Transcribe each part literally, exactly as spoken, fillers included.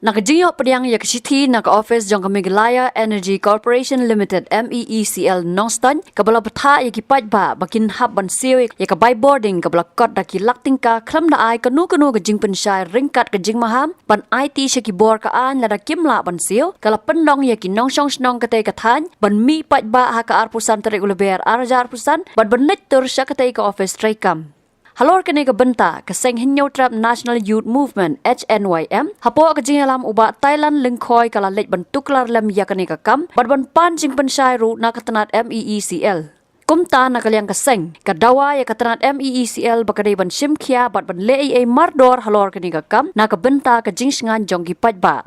Na ka jingïoh pdiang ïa ka shithi na ka office jong ka Meghalaya Energy Corporation Limited, M E E C L, Nongstoiñ, kaba la bthah ïa ki paidbah ba kin hap ban siew ïa ka bai bording kaba la kot da ki lak tyngka khlem da ai kano kano ka jingpynshai ryngkat ka jingmaham ban aiti sha ki bor ka aiñ lada kim lah ban siew, ka la pynlong ïa ki nongshong shnong katei ka thaiñ ban mih paidbah ha ka arphew san tarik u Lber arhajar arphew san bad ban leit tur sha katei ka office treikam. Halor kane ka bynta, ka seng Hynñiewtrep National Youth Movement, H N Y M, hapoh ka jingïalam u Bah Thailand Lyngkhoi, ka la leit ban tuklar lem ïa kane ka kam bad ban pan jingpynshai ruh na ka tnat M E E C L. Kumta, na ka liang ka seng, ka dawa ïa ka tnat M E E C L ba ka dei ban shim khia bad ban leh ei ei mardor halor kane ka kam na ka bynta ka jingshngaiñ jong ki paidbah.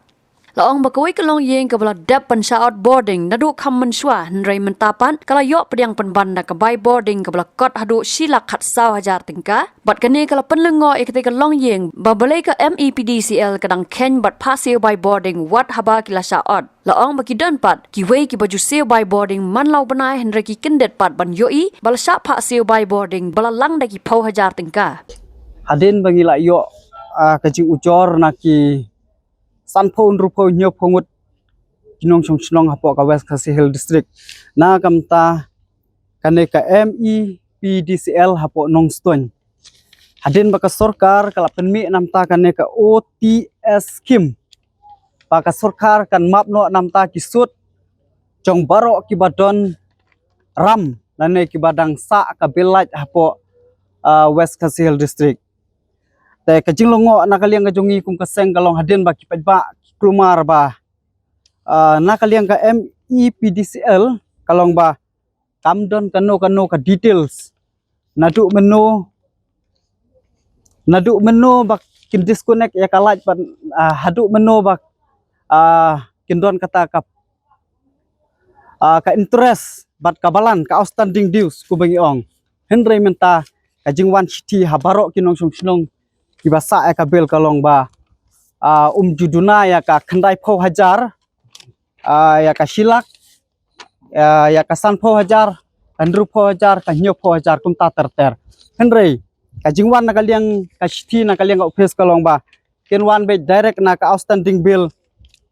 La ong ba kawei ka longïing kaba la dep ban shah ot bording naduh kham mynshuwa, hynrei mynta pat ka la ïoh pdiang pynban da ka bai bording kaba la kot haduh shi lak khatsaw hajar tyngka. Bad kane ka la pynlyngngoh ïa katei ka longïing ba balei ka M E P D C L ka dang kheiñ bad phah siew bai bording wat haba ki la shah ot. La ong ba ki don pat kiwei kiba ju siew bai bording man la u bnai, hynrei ki kyndit pat ban ïohi ba la shah phah siew bai bording ba la lang da ki phew hajar tyngka. Hadien ba ngi la ïoh, ah, ka jingujor na ki sanphew, hynriewphew, hynñiewphew ngut ki nongshong shnong hapoh ka West Khasi Hills District, na ka bynta kane ka M E P D C L hapoh Nongstoiñ. Hadien ba ka sorkar ka la pynmih na ka bynta kane ka O T S scheme, ba ka sorkar kan map noh na ka bynta ki suit jong baroh kiba don ram lane kiba dang sah ka bill light hapoh, ah, West Khasi Hills District. Te ka jinglyngngoh na ka liang ka jong ngi kum ka seng ka long hadien ba ki paidbah ki kulmar ba, ah, na ka liang ka M E P D C L ka long ba kam don kano kano ka details. Naduh mynno, naduh mynno ba kin disconnect ïa ka light bad, ah, haduh mynno ba, ah, kin don kata ka, ah, ka interest bad ka balan, ka outstanding dues kumba ngi ong. Hynrei mynta ka jingwan shithi ha baroh ki nongshong shnong kiba sah ïa ka bill ka long ba, ah, um ju duna ïa ka khyndaiphew hajar, ah, ïa ka shi lak, ah, ïa ka sanphew hajar, ka hynriewphew hajar, ka hynñiewphew hajar, kumta ter ter. Hynrei ka jingwan na ka liang ka shithi na ka liang ka office ka long ba kin wan beit direct na ka outstanding bill,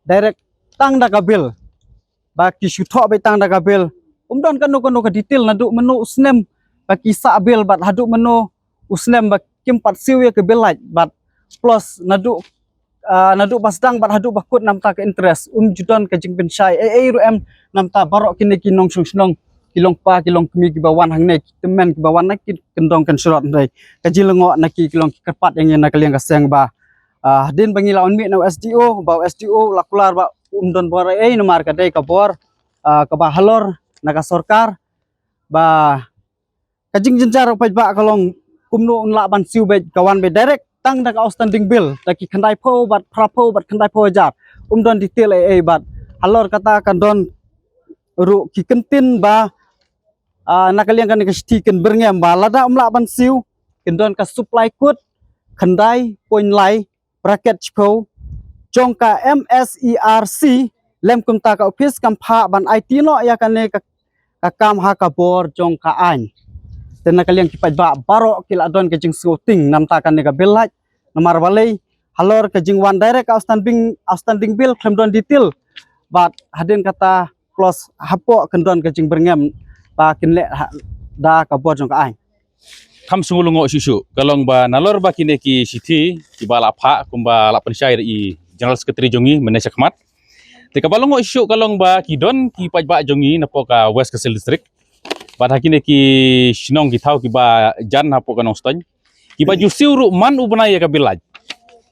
direct tang da ka bill. Ba ki shu thoh beit tang da ka bill. Um don kano kano ka detail naduh mynno u snem ba ki sah bill bad haduh mynno u snem ba kim pat siew ïa ka bill light bad plus naduh, ah, naduh ba sdang bad haduh ba kut na ka bynta ka interest. Um ju don ka jingpynshai ei ei ruh em na ka bynta baroh kine ki nongshong shnong, ki long kpa, ki long kmie, kiba wan hangne, ki tymmen kiba wan na ki kyndong kynshlur, hynrei ka jinglyngngoh na ki, ki long ki kyrpad ïa ngi na ka liang ka seng ba, ah, hadien ba ngi la wan mih na u S D O, ba u S D O la kular ba um don bor ei ei namar ka dei ka bor, ah, kaba halor na ka sorkar, ba ka jingjynjar u paidbah ka long kumno un lah ban siew beit, ka wan beit direct tang da ka outstanding bill, da ki khyndaiphew bad phraphew bad khyndaiphew hajar. Um don detail ei ei bad halor kata kan don ruh ki kyntien ba, ah, na ka liang kane ka shithi kin byrngem ba lada um lah ban siew, kin don ka supply code khyndai point lai bracket shiphew jong ka M S E R C, lem kumta ka office kam phah ban aiti noh ïa kane ka, ka kam ha ka bor jong ka aiñ. Te na ka liang ki paidbah baroh ki la don ka jingsngewtieng na ka bynta kane ka bill light. Namar balei, halor ka jingwan direct ka outstanding, outstanding bill khlem don detail. Bad hadien kata plus hapoh kan don ka jingbyrngem ba kin leh ha, da ka bor jong ka aiñ. Kham sngewlyngngoh shuh shuh ka long ba nalor ba kine ki shithi kiba la phah kumba la pynshai da i General Secretary jong ngi mynne shakhmat. Te kaba lyngngoh shuh shuh ka long ba ki don ki paidbah jong ngi napoh ka West Khasi Hills District, bad ha kine ki shnong ki thaw kiba jan hapoh ka Nongstoiñ, kiba ju siew ruh man u bnai ïa ka bill light.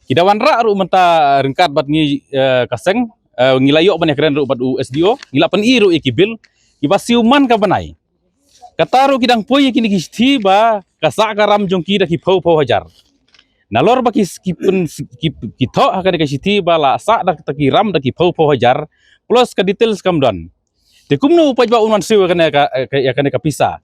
Ki da wanrah ruh mynta ryngkat bad ngi, eh, ka seng, eh, ngi la ïoh ban ïakren ruh bad u S D O, ngi la pyni ruh ïa ki bill kiba siew man ka bnai. Kata ruh ki dang poi ïa kine ki shithi ba ka sah ka ram jong ki da ki phew phew hajar. Nalor ba ki, ki pyn, ki, ki thoh ha kane ka shithi ba la sah da ki ram da ki phew phew hajar plus ka details kam don. Te kumno u paidbah un wan siew ïa kane ka, ka, ïa kane ka pisa?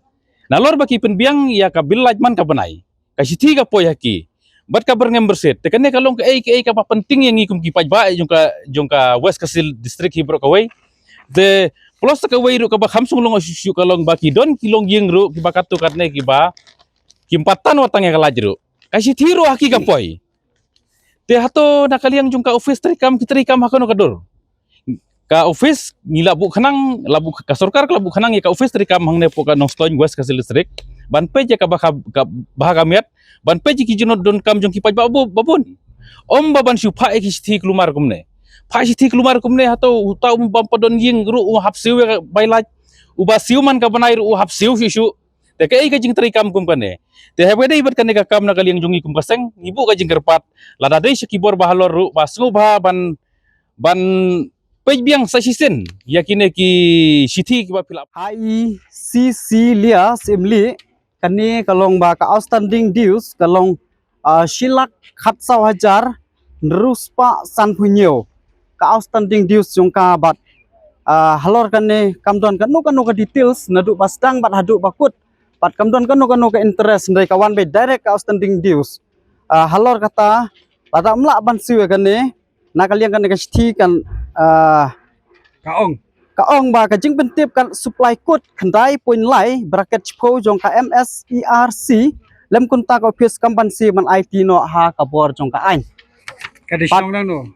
Nalor ba ki pynbiang ïa ka bill light man ka bnai, ka shithi ka poi ha ki bad ka byrngem byrsit. Te kane ka long kaei kaei kaba pyntieng ïa ngi kum ki paidbah jong ka, jong ka West Khasi Hills District hi baroh kawei. Te plus kawei ruh kaba kham sngewlyngngoh shuh shuh ka long ba ki don ki longïing ruh kiba katto katne kiba kim pat tan wat tang ïa ka light ruh. Ka shithi ruh ha ki ka poi. Te hato na ka liang jong ka office treikam ki treikam ha kano ka dur? Ka office ngi la buh khnang, la buh ka sorkar ka la buh khnang ïa ka office treikam hangne hapoh ka Nongstoiñ, West Khasi Hills District, ban peit ïa ka bha ka, ka bha ka miat, ban peit ïa ki jingdonkam jong ki paidbah ba bun. Ym ba ban shu phah ïa ki shithi kulmar kumne. Phah shithi kulmar kumne hato uta um bam pat don ïing ruh u hap siew ïa ka bai lait. Uba siew man ka bnai ruh u hap siew shuh shuh. Te kaei ka jingtreikam kum kane? Te haba dei bad kane ka kam na ka liang jong ngi kum ka seng, ngi buh ka jingkyrpad, lada dei sha ki bor ba halor ruh ba sngewbha ban, ban peit biang sa shisien ïa kine ki shithi kiba phi la. Hai Cecilia Simli, kane ka long ba ka outstanding dues ka long, ah, shi lak khatsaw hajar hynriew spah sanphew hynñiew. Ka outstanding dues jong ka bad, ah, halor kane kam don kano kano ka details naduh ba sdang bad haduh ba kut. Bad kam don kano kano ka interest, hynrei ka wan beit direct ka outstanding dues. Ah, halor kata, lada ym lah ban siew ïa kane, na ka liang kane ka shithi kan, ah, ka ong, ka ong ba ka jingpyntip kan supply code khyndai point lai bracket shiphew jong ka M S E R C lem kumta ka office kam ban siew ban aiti noh ha ka bor jong ka aiñ. Ka dei shnong nangno?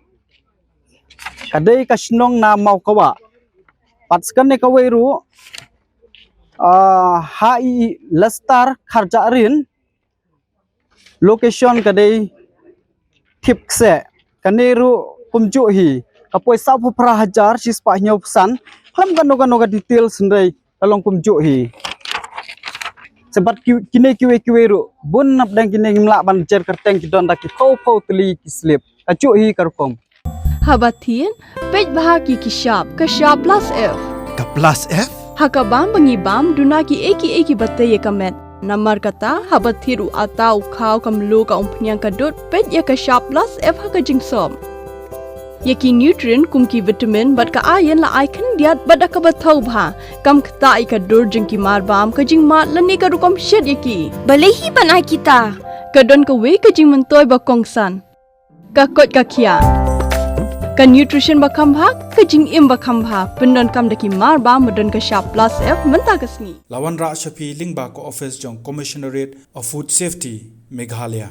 Ka dei ka shnong na Mawkawah. Pat sa kane kawei ruh, ah, ha i Lestar Kharjahrin, location ka dei Thipkseh. Kane ruh kumjuh hi, ka poi sawphew phra hajar shispah hynñiewphew san. Khlem kano kano ka details hynrei ka long kumjuh hi. Sa bad ki, kine kiwei kiwei ruh bun napdeng kine ngim lah ban jer kyrteng, ki don da ki phew phew tylli ki slip. Kajuh hi ka rukom. Haba thied, peit bha ki ki shap, ka shap plus F. Ka plus F? Ha ka bam ba ngi bam, duna kiei kiei kiba tei ïa ka met. Namar kata, haba thied u atta, u khaw, ka mluh, ka umphniang, ka dud, peit ïa ka shap plus F ha ka jingsop. Ïa ki nutrient kum ki vitamin bad ka iron la ai khyndiat bad da kaba thaw bha. Kam ktah ïa ka dur jong ki mar bam, ka jingmad lane ka rukom shet ïa ki. Balei hi ban ai kita? Ka don kawei ka jingmyntoi ba kongsan. Ka koit ka khiah. Ka nutrition ba kham bha, ka jingim ba kham bha. Pyndonkam da ki mar bam ba don ka shap plus F mynta ka sngi. La wanrah sha phi lyngba ka office jong Commissionerate of Food Safety, Meghalaya.